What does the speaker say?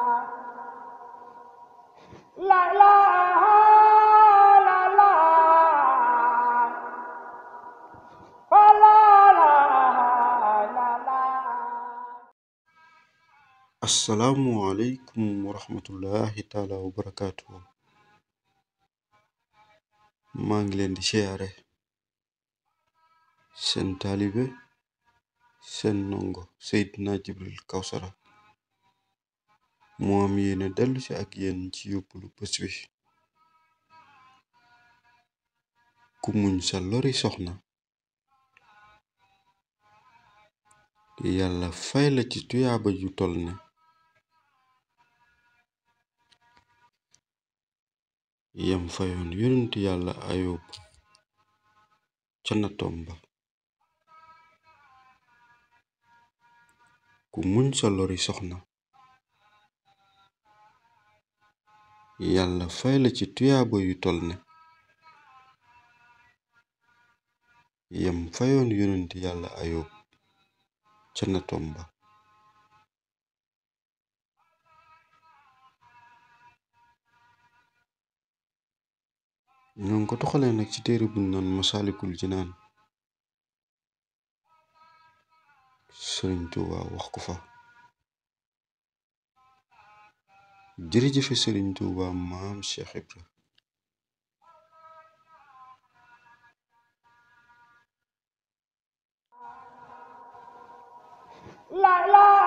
La la la la la la la. Assalamu alaikum wa rahmatullahi taala wa barakatuhu. maa ngi leen di siyaare seen taalibe seen ndongo Seydina Jibril Kawsara moo am yéene dellu si ak yéen ci yóbbalu bés bi. ku muñ sa lori soxna yàlla fay la ci tuyaaba ju tol ne yam fayoon yonent yàlla Ayub ca nattoom ba. ku muñ sa lori soxna yàlla fay la ci tuyaaba yu tol ne yam fayoon yonent yàlla Ayub ca nattoom ba. ñoo ngi ko toxalee nag ci téere bu naan Masaalikul Jinaan. Sëriñ Tuubaa wax ko fa. jërëjëfe Sëriñ Tuubaa maam Cheikh Ibra. La la